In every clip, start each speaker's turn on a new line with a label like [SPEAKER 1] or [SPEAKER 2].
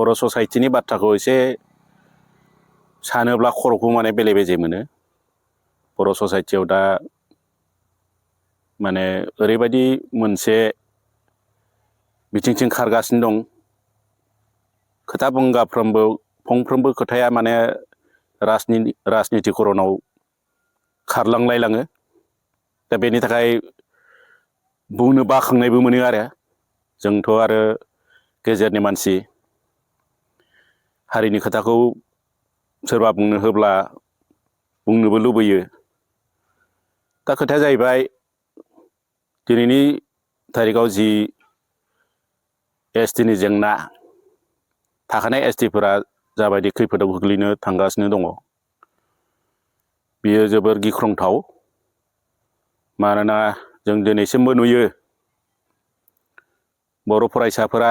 [SPEAKER 1] बर' ससाइटिनि बाथ्राखौ एसे सानोब्ला खर'खौ माने बेले बेजे मोनो। बर' ससाइटियाव दा माने ओरैबायदि मोनसे बिथिंथिं खारगासिनो दं। खोथा बुंगाफ्रोमबो फंफ्रोमबो खोथाया माने राजनितिकरनाव खारलांलायलाङो। दा बेनि थाखाय बुंनो बाखांनायबो मोनो आरो। जोंथ' आरो गेजेरनि मानसि हारिनि खोथाखौ सोरबा बुंनो होब्ला बुंनोबो लुबैयो। दा खोथाया जाहैबाय दिनैनि थारिखआव जि एसटिनि जेंना थाखानाय एसटिफोरा जाबायदि खैफोदाव गोग्लैनो थांगासिनो दङ बियो जोबोर गिख्रंथाव। मानोना जों दिनैसिमबो नुयो बर' फरायसाफोरा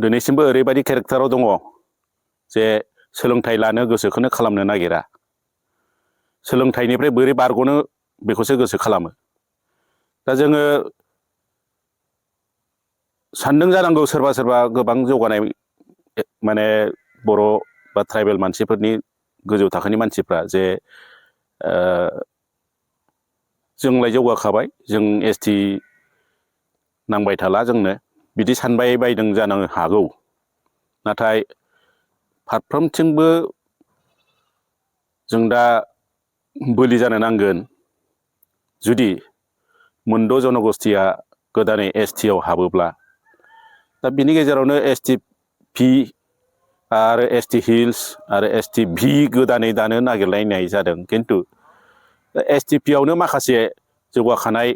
[SPEAKER 1] दिनैसिमबो ओरैबायदि केरेक्टाराव दङ जे सोलोंथाइ लानो गोसोखौनो खालामनो नागिरा। सोलोंथाइनिफ्राय बोरै बारग'नो बेखौसो गोसो खालामो। दा जोङो सानदों जानांगौ सोरबा सोरबा गोबां जौगानाय माने बर' बा ट्राइबेल मानसिफोरनि गोजौ थाखोनि मानसिफ्रा जे जोंलाय जौगाखाबाय जों एसटि नांबाय थाला जोंनो बिदि सानबाय बायदों जानो हागौ। नाथाय फारफ्रोमथिंबो जों दा बोलि जानो नांगोन। जुदि मोनद' जनगस्थिया गोदानै एसटिआव हाबोब्ला दा बिनि गेजेरावनो एसटि पि आरो एसटि हिल्स आरो एसटि भि गोदानै दानो नागिरलायनाय जादों। खिन्थु एसटि पि आवनो माखासे जौगाखानाय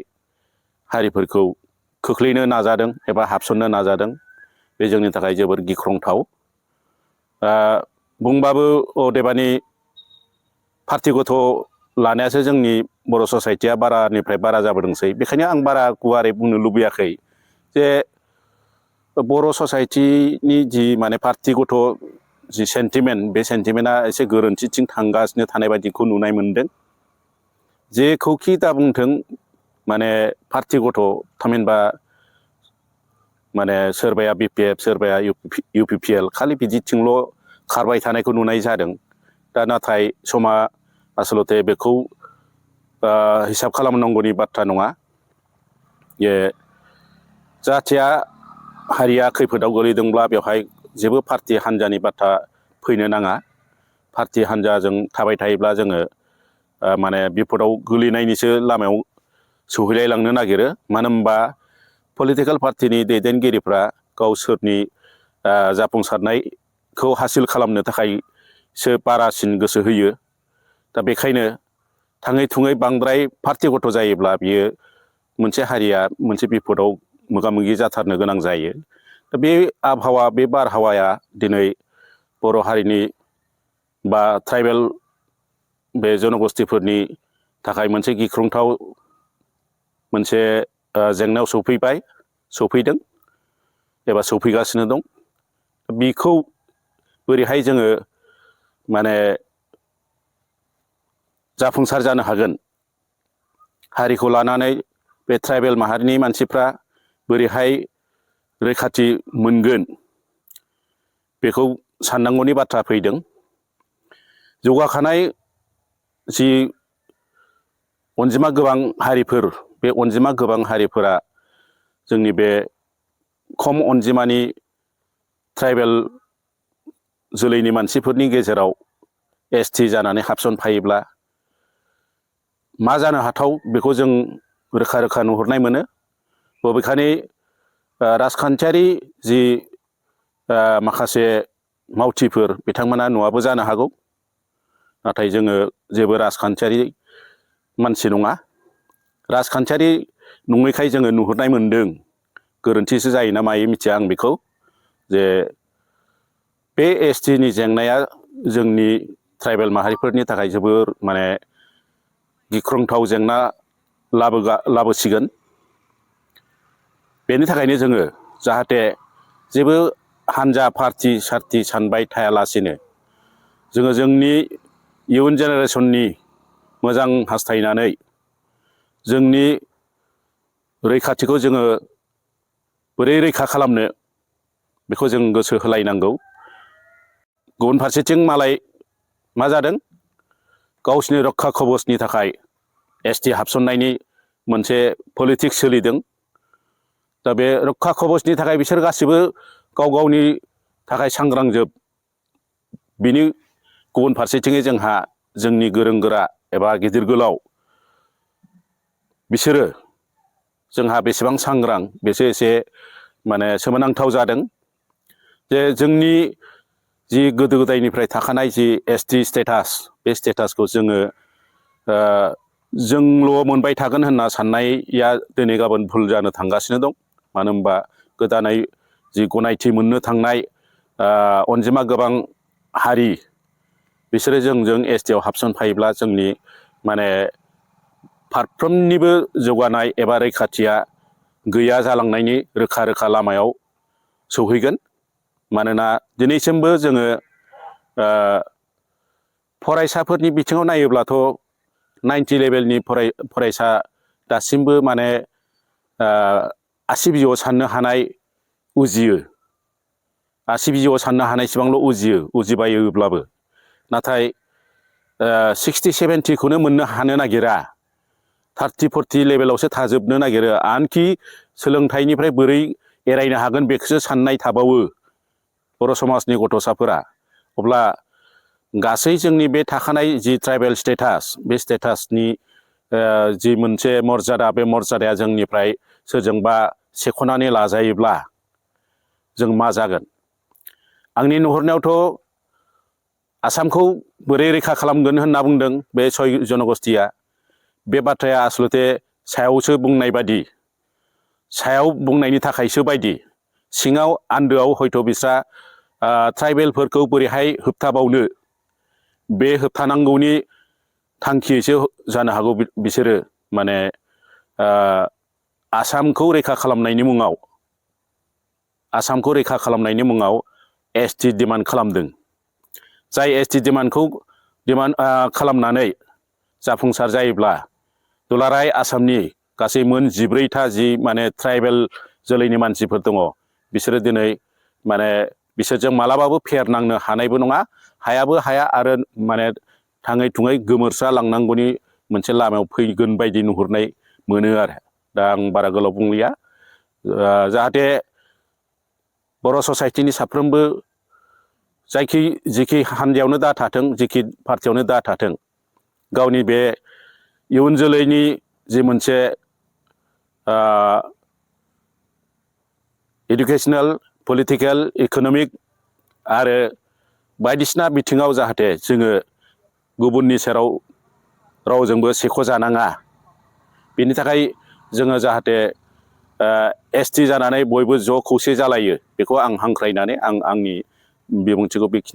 [SPEAKER 1] हारिफोरखौ खोख्लैनो नाजादों एबा हाबसननो नाजादों। बे जोंनि थाखाय जोबोर गिख्रंथाव। बुंबाबो अदेबानि पार्टि गथ' लानायासो जोंनि बर' ससाइटिया बारानिफ्राय बारा जाबोदोंसै। बेखायनो आं बारा गुवारै बुंनो लुबैयाखै जे बर' ससाइटिनि जि माने पार्टि गथ' जि सेन्टिमेन्ट बे सेन्टिमेन्टआ एसे गोरोन्थिथिं थांगासिनो थानाय बायदिखौ नुनाय मोनदों। जेखौखि दा बुंथों माने पार्टि गथ' थामहिनबा माने सोरबाया बिपिएफ सोरबाया इउ पि पि एल खालि बिदिथिंल' खारबाय थानायखौ नुनाय जादों। दा नाथाय समा आसलथे बेखौ हिसाब खालामनांगौनि बाथ्रा नङा। जे जाथिया हारिया खैफोदाव गोलैदोंब्ला बेवहाय जेबो पार्टि हान्जानि बाथ्रा फैनो नाङा। पार्टि हान्जाजों थाबाय थायोब्ला जोङो माने बिपदाव गोलैनायनिसो लामायाव सौहैलायलांनो नागिरो। मानो होनबा पलिटिकेल पार्टिनि दैदेनगिरिफ्रा गावसोरनि जाफुंसारनायखौ हासिल खालामनो थाखायसो बारासिन गोसो होयो। दा बेखायनो थाङै थुङै बांद्राय पार्टि गथ' जायोब्ला बियो मोनसे हारिया मोनसे बिपदाव मोगा मोगि जाथारनो गोनां जायो। दा बे आबहावा बे बारहावाया दिनै बर' हारिनि बा ट्राइबेल बे जनगस्थिफोरनि थाखाय मोनसे गिख्रंथाव मोनसे जेंनायाव सफैदों एबा सौफैगासिनो दं। बिखौ बोरैहाय जोङो माने जाफुंसार जानो हागोन। हारिखौ लानानै बे ट्राइबेल माहारिनि मानसिफ्रा बोरैहाय रैखाथि मोनगोन बेखौ साननांगौनि बाथ्रा फैदों। जौगाखानाय जि अनजिमा गोबां हारिफोर बे अनजिमा गोबां हारिफोरा जोंनि बे खम अनजिमानि ट्राइबेल जोलैनि मानसिफोरनि गेजेराव एसटि जानानै हाबसनफायोब्ला मा जानो हाथाव बेखौ जों रोखा रोखा नुहुरनाय मोनो। बबेखानि राजखान्थियारि जि माखासे मावथिफोर बिथांमोना नुवाबो जानो हागौ। नाथाय जोङो जेबो राजखान्थियारि मानसि नङा। राजखान्थियारि नङैखाय जोङो नुहुरनाय मोनदों। गोरोन्थिसो जायोना मायो मिथिया आं बेखौ। जे बे एसटिनि जेंनाया जोंनि ट्राइबेल माहारिफोरनि थाखाय जोबोर माने गिख्रंथाव जेंना लाबोसिगोन। बेनि थाखायनो जोङो जाहाथे जेबो हान्जा पार्टि सार्टि सानबाय थायालासिनो जोङो जोंनि इयुन जेनेरेसननि मोजां हास्थायनानै जोंनि रैखाथिखौ जोङो बोरै रैखा खालामनो बेखौ जों गोसो होलायनांगौ। गुबुन फारसेथिं मालाय मा जादों गावसिनि रक्षा कवचनि थाखाय एसटि हाबसननायनि मोनसे पलिटिक्स सोलिदों। दा बे रक्षा कवचनि थाखाय बिसोर गासिबो गाव गावनि थाखाय सांग्रांजोब। बिनि गुबुन फारसेथिङै जोंहा जोंनि गोरों गोरा एबा गिदिर गोलाव बिसोरो जोंहा बेसेबां सांग्रां बेसो एसे माने सोमोनांथाव जादों। जे जोंनि जि गोदो गोदायनिफ्राय थाखानाय जि एसटि स्टेटास बे स्टेटासखौ जोङो जोंल' मोनबाय थागोन होनना साननाया दिनै गाबोन भुल जानो थांगासिनो दं। मानो होनबा गोदानै जि गनायथि मोननो थांनाय अनजिमा गोबां हारि बिसोरो जोंजों एसटिआव हाबसनफायोब्ला जोंनि माने फारफ्रोमनिबो जौगानाय एबा रैखाथिया गैया जालांनायनि रोखा रोखा लामायाव सौहैगोन। मानोना दिनैसिमबो जोङो फरायसाफोरनि बिथिङाव नायोब्लाथ' 90 लेभेलनि फरायसा दासिमबो माने आसि बिजौआव साननो हानाय उजियो। आसि बिजौआव साननो हानायसिबांल' उजिबायोब्लाबो नाथाय 60 70खौनो मोननो हानो नागिरा। 30 40 लेभेलावसो थाजोबनो नागिरो। आनखि सोलोंथाइनिफ्राय बोरै एरायनो हागोन बेखौसो साननाय थाबावो बर' समाजनि गथ'साफोरा। अब्ला गासै जोंनि बे थाखानाय जि ट्राइबेल स्टेटास बे स्टेटासनि जि मोनसे मर्यादा बे मर्यादाया जोंनिफ्राय सोरजोंबा सेख'नानै लाजायोब्ला जों मा जागोन? आंनि नुहुरनायावथ' आसामखौ बोरै रैखा खालामगोन होनना बुंदों बे 6 जनगोष्ठीया। बे बाथ्राया आसलथे सायावसो बुंनाय बादि, सायाव बुंनायनि थाखायसो बायदि, सिङाव आन्दोआव हयथ' बिस्रा ट्राइबेलफोरखौ बोरैहाय होबथाबावनो बे होबथानांगौनि थांखियैसो जानो हागौ बिसोरो माने आसामखौ रैखा खालामनायनि मुङाव एसटि डिमान्ड खालामदों। जाय एसटि डिमान्डखौ खालामनानै जाफुंसार जायोब्ला दुलाराय आसामनि गासै मोन 14था जि माने ट्राइबेल जोलैनि मानसिफोर दङ बिसोरो दिनै माने बिसोरजों मालाबाबो फेर नांनो हानायबो नङा, हायाबो हाया आरो माने थाङै थुङै गोमोरसा लांनांगौनि मोनसे लामायाव फैगोन बायदि नुहुरनाय मोनो आरो। दा आं बारा गोलाव बुंलिया। जाहाथे बर' ससाइटिनि साफ्रोमबो जिखि हान्जायावनो दा थाथों, जिखि पार्टियावनो दा थाथों, गावनि बे इयुन जोलैनि जि मोनसे इडुकेसनेल, पलिटिकेल, इक'नमिक आरो बायदिसिना बिथिङाव जाहाथे जोङो गुबुननि सेराव रावजोंबो सेख'जानाङा, बेनि थाखाय जोङो जाहाथे एसटि जानानै बयबो ज' खौसे जालायो बेखौ आं हांख्रायनानै आं आंनि बिबुंथिखौ बेखिनियाव